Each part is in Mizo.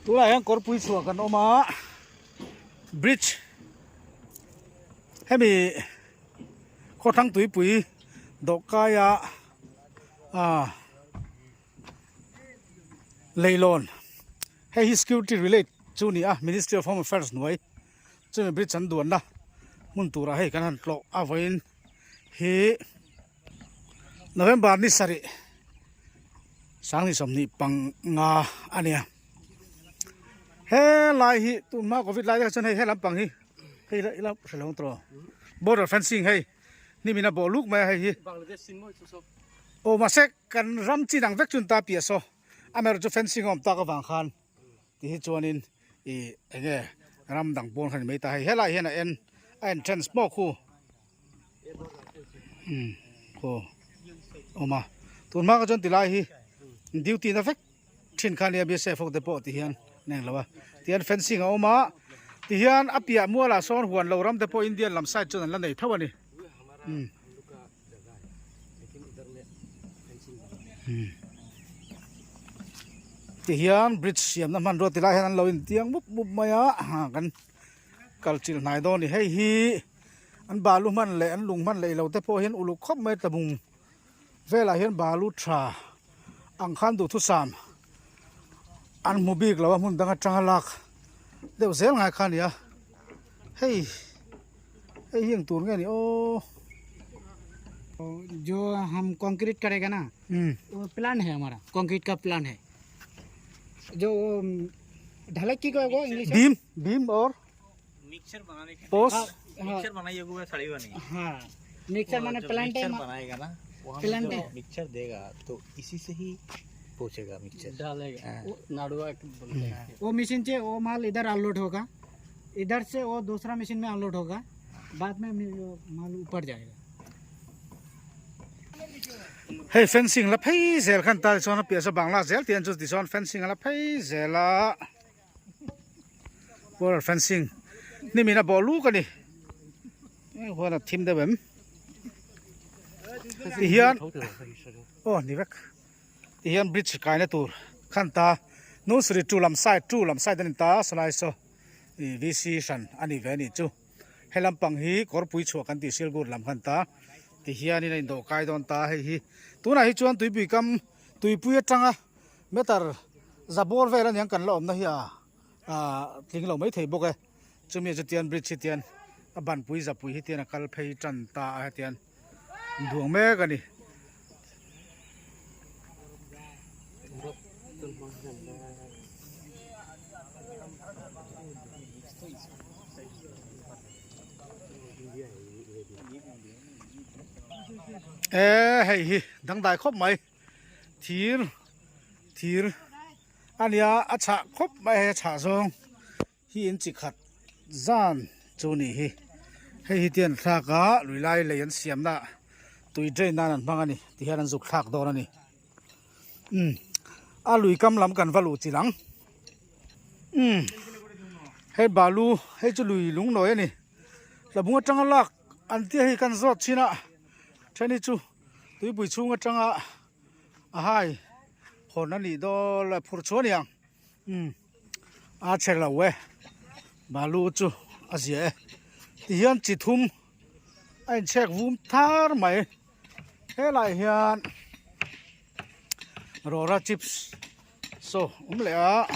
Tunah hian kawrpui chhuah kan awm a, bridge hemi khawthlang tuipui dawhkaia ah leilawn hei hi security relate chu a ni a ministry of home affairs hnuai chumi bridge an duanna hmun turah hei kan han tlawh a vawiin hi November ni sarih sangni 25 a nia helai hi tunhma covid lai te kha chuan hei he lampang hi hei ila ila hre lo ang tawh border fencing hei hnim in a bawh luk mai a hei hi aw mahse kan ram chin ang vek chu an ta piah saw amaherawhchu chu fencing a awm tak avang khan ti hi chuanin ih eng nge ram dang pawn kha ni mai ta hei helai hian a en a entrance pawh khu umm aw awm a tun hma kha chuan tilai hi duty na vek thin kha nia bsf ho te pawh ti hian an eng lo a tihian fencing a awm a tihian a piah mualah sawn huan lo ram te pawh Indian lam side chuan an la nei tho a ni umm. Tihian bridge siamna hmanrua ti lai hian an lo intiang mup mup mai a kan kal chilh hnai dawn a ni hei hi an balu hman leh an lung hman leh ilo te pawh hian uluk khawp mai tlabung velah hian balu tha ang khan duhthusam an hmu bik lo a hmun dang atanga lak deuh zel ngai kha a ni a hei. Hei hi eng tur nge ni aw. जो हम कंक्रीट करेगा ना वो प्लान है हमारा कंक्रीट का प्लान है जो ढालाई की को English beam beam और मिक्सचर बनाने के पोस्ट मिक्सचर बनाइए वो सड़ी बनेगी हाँ मिक्सचर माने प्लांट मिक्सचर बनाएगा ना वो हमें प्लांट जो है। मिक्सचर देगा तो इसी से ही पहुंचेगा मिक्सचर डालेगा नाड़ुआ वो मशीन से वो माल इधर अनलोड होगा इधर से वो दूसरा मशीन में अनलोड होगा बाद में वो माल ऊपर जाएगा Hei fencing la phei zel khan ta chuan a piah saw bangla zel tih an chu tichuan fencing a la phei zel a border fencing hnimin a bawh luk a ni hei huan a thim deuh em tihian aw ni vek. Ti hian bridge kaina tur khan ta nursery 2 lam side 2 lam side a ni ta sawlai saw ih vc hran a ni ve a nih chu he lampang hi kawrpui chhuah kan tih silgur lam khan ta ti hianin a indawh kai dawn ta hei hi tunah hi chuan tuipui kam tuipui atanga meter za bawr vel aniang kan la awmna hi a ah tling lo maithei bawk e chumi ah chu tian bridge hi tian a banpui zapui hi tian a kal phei tan ta a hetian. Duang mek a ni. E hei hi dangdai khawp mai thir thir a nia a chhah khawp mai hei a chhah zawng. Hi in chi khat zan chu ni hi hei hi tian thlak a lui lai lei an siam na tui drain nan an hmang a ni ti hian an zuk thlak dawn a ni umm a lui kam lam kan va luh chi lang umm hei balu hei chu lui lung nawi a ni tlabung atanga lak an tia hei kan zawt chin a then hi chu tuipui chhung atanga a hai hawn a nih dawn a phur chhuah a ni ang. Umm a che lo e balu chu a zia e tihian chi thum a inchhek vum thar mai helaiah hian rawra chips saw awm leh a.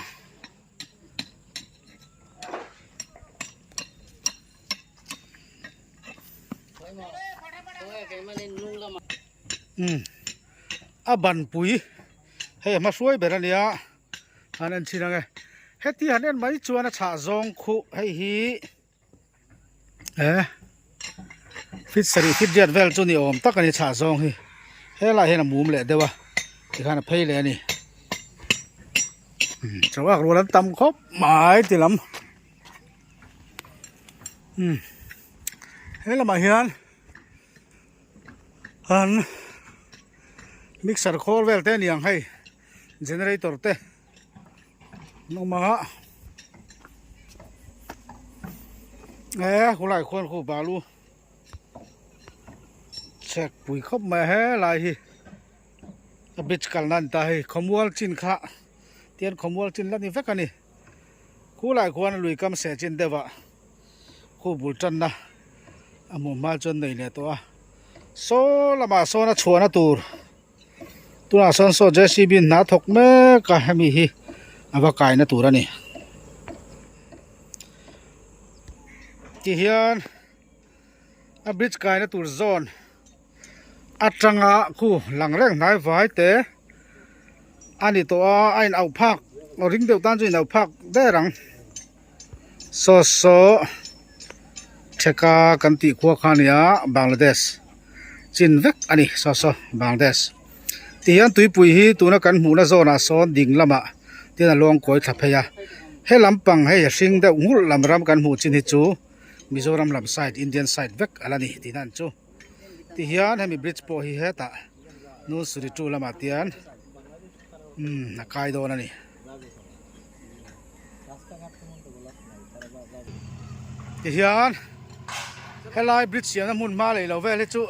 Umm a banpui hei a hma hruai ber a nia. Han en chhin ang e heti han en mai chuan a chhah zawng khuh hei hi eh fit sarih fit riat vel chu ni awm tak a ni chhah zawng hi helaiah hian a mum leh deuh a tikhan a phei leh a ni chawak rual an tam khawp mai ti lam umm he lamah hian an mixer khawl vel te a ni ang hei. Generator te an awm a e khulai khuan khu balu chhek pui khawp mai a helai hi a bridge kalna a ni ta hei khawmual chin kha tian khawmual chin la ni vek a ni. Khulai khuan lui kam seh chin deuh ah khu bul tanna a hmuh hma chuan nei leh tawh a saw lamah sawn a chhuahna tur tunah sawn saw JCB in hna thawk mek a hemi hi a va kaina tur a ni tihian a bridge kaina tur zawn atanga khu lang reng hnai vai te a ni tawh a a in auh phak ring deuh tan chu in auh phak der ang saw saw theka kan tih khua kha a ni a Bangladesh chin vek a ni saw saw Bangladesh ti hian tuipui hi tuna kan hmuhna zawnah sawn ding lamah tin a lawng kawi thla phei a he lampang hei a hring deuh nghulh lam ram kan hmuh chin hi chu. Mizoram lam side Indian side vek a la ni tihna an chu tihian hemi bridge pawh hi hetah Nusuri two lamah tian umm a kai dawn a ni. Tihian helai bridge siamna hmun hma leh lo vel hi chu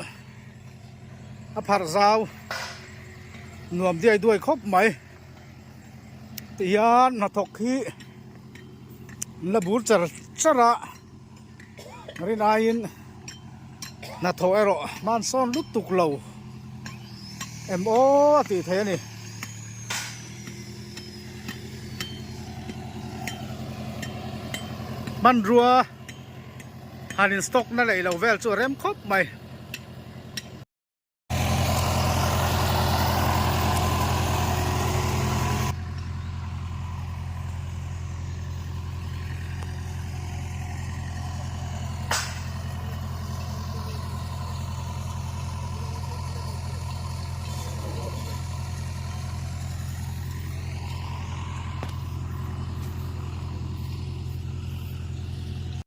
a pharh zau nuam diai duai khawp mai tihian hnathawk hi an la bur char char a rin aiin hnathawh erawh hmansawn lutuk lo em aw a tih theih a ni. Hmanrua han in stock na leh lo vel chu a rem khawp mai.